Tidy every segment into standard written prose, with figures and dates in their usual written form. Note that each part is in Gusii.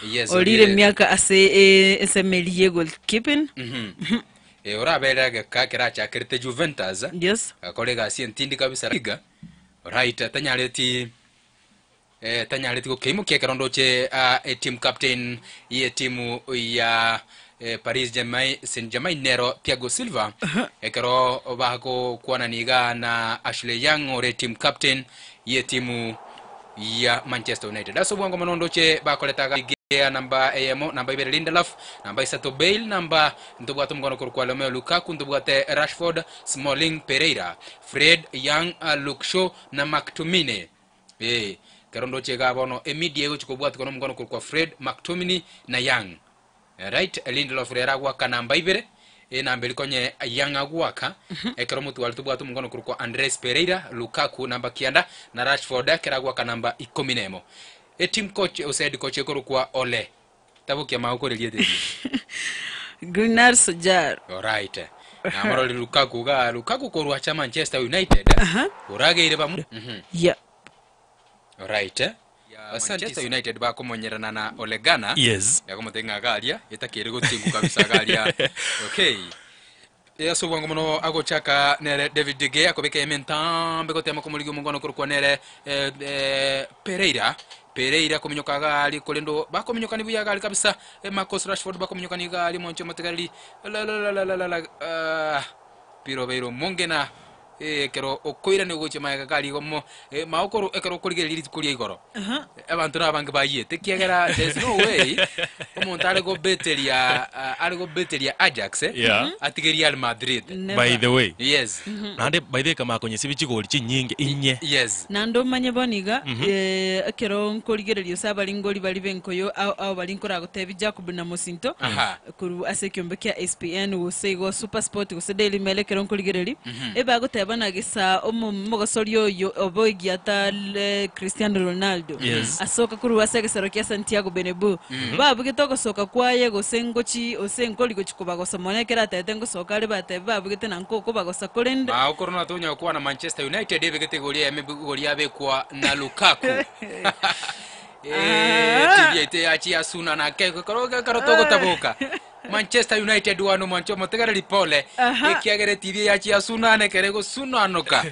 Yes, Orire orire. emiaka ase eh, ensemo eria ye goalkeeping. Eh, orabere egeka ekero achakerete Juventus, Yes. agakora egasi entindi kabisa Liga. Alright, tanyareti eh, tanyareti gokeimokia ekero ndoche ah, e team captain ye timu ya eh, Paris Germain, Saint Germain nero Thiago Silva ekero bagokwanani iga na Ashley Young ore team captain ye timu ya Manchester United. Ase obwango mono ndoche bakoreta Gea namba eyemo, namba ibere Lindelof, namba isato Bale, namba ntobwate omokono korwa kwa Romelu Lukaku, ntobwate Rashford, Smalling, Pereira, Fred, Young, Luke Shaw na McTominay. Ee, ekero ndoche igaa bono emedia egochia kobwatikwa nomokono korwa kwa Fred, McTominay na Young. Right, Lindelof rero agoaka namba ibere, enamba eria konye Young agoaka, ekero omotwari tobwate omokono korwa kwa Andres Pereira, Lukaku namba kianda, na Rashford ekero agoaka namba ikomi na emo. Eteam coach gose head coach ekorokwa Ole. Tabokia magokora erieta erio. Gunnar Solskjaer. Alright. Namororire Lukaku igaa, Lukaku korwa acha Manchester United, orageire bamu. Yeah. Alright. Manchester United bakomonyerana na Ole Gunnar. Yes. Yakomotebia ng'a iga aria, etakeire gotingwa kabisa iga aria. Okay. Ase obwango mono agochaka nere David de Gea akobeka ime entambe gotema komorigia omongono korokwa nere Pereira. Pereira kominyoka iga aria korende bakominyokani buya iga aria kabisa Marcus Rashford bakominyokani iga aria omonche omotegereri lalalala mpira obeire omonge na ekero okoirania gochia magega iga aria igo mo magokoro ekero okorigereria rituko ria igoro. Abanto nabange bayiete, ekiagera there is no way omonto are gobeteria are gobeteria Ajax Yeah. atige Real Madrid. Never. By the way. Yes. Naende by the way kamanya konyesibia chigori chinyinge inye. Yes. Naende omanye bono iga, ekero nkorigereria ase abaringori baria b'enkoyo ao ao baria nkoragotebi Jacob na Mosinto, Aha. korwa ase ekiombe kia SPN gose igo Supersport gose Daily Mail ekero nkorigereria, ebagoteba na gesa omogosori oyo obo egiata Cristiano Ronaldo Yes. asoka korwa ase egesero kia Santiago Bernabeu babugete ogosoka kwaye gose ngochi gose nkori gochi kobagosa mono ekero atebete ngosoka are batebe babugete na nkokobagosa korende Mao korwa natonya gokwana Manchester United ebegete igori eyemo igori yabekwa na Lukaku. Eh, Ah. TV yaito yachia yasuna nake ekero ekero togotaboka Manchester United wano mwanche omotegereri pole Aha. ekiagera TV yachia yasunana ekero egosunanoka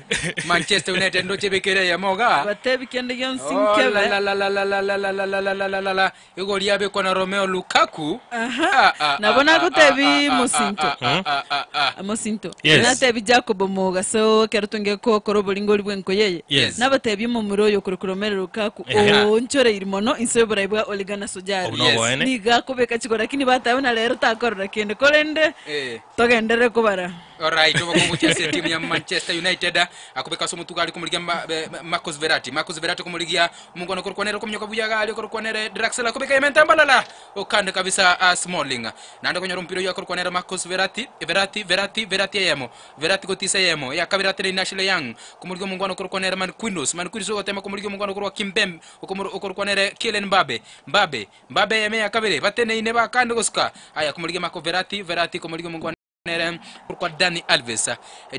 Manchester United ndoche ebekere eyemo igaa batebi kende gionsi Oh, nkebe la, la, la, la, la, la, la, la, la, la, la, la, la, la. Igori yabekwa na Romeo Lukaku Aha. Ah, ah, Nabo ah, nagotebi ah, ah, ah, mosinto. ah, ah, ah, ah, ah. Amosinto. Yes. Natebi Jacob omogaso ekero tongea gokora oboringori bw'enkoyo eye. Yes. Nabatebi omomura oyo okorokwa Romelu Lukaku Ehe. oonchoreiri mono inse y'oborai bwa Ole Gunnar Solskjaer. Obwo Yes. noboene. Nigo akobeka chigoro lakini bateba buna rero takorora kende korende Eh. togenderere kobara. Alright, obokungu gochia ase etimu ya Manchester United akobeka ase omotugo are komorigia Ma- be- Ma- Marcos Verratti. Marcos Verratti komorigia omongwana okorokwa nere okominyoka buya iga aria okorokwa nere Draxler akobeka emente mbalala okande kabisa ah, Smalling. Naende okonyora omopira oyio akorokwa nere Marcos Verratti, Verratti, Verratti, Verratti eyemo, Verratti gotisa eyemo, eya kabere ateneine Ashley Young komorigia omongwana okorokwa nere Marquinhos, Marquinhos ogotema komorigia omongwana okorokwa Kimpembe, okomoro okorokwa nere Kylian Mbappe, Mbappe, Mbappe eyemo eya kabere bateneine bakande gosuka aya komorigia Marco Verratti, Verratti komorigia omongwana Nere korokwa Dani Alves.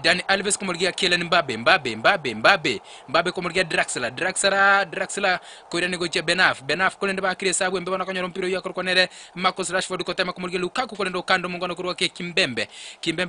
Dani Alves komorigia Kylian Mbappe, Mbappe, Mbappe, Mbappe, Mbappe komorigia Draxler, Draxler, Draxler koirania gochia Benaf, Benaf korende bakire esabu embe bono akonyora omopira oyio akorokwa nere Marcus Rashford gotema komorigia Lukaku korende okanda omongono korwa ake Kimpembe, Kimpembe.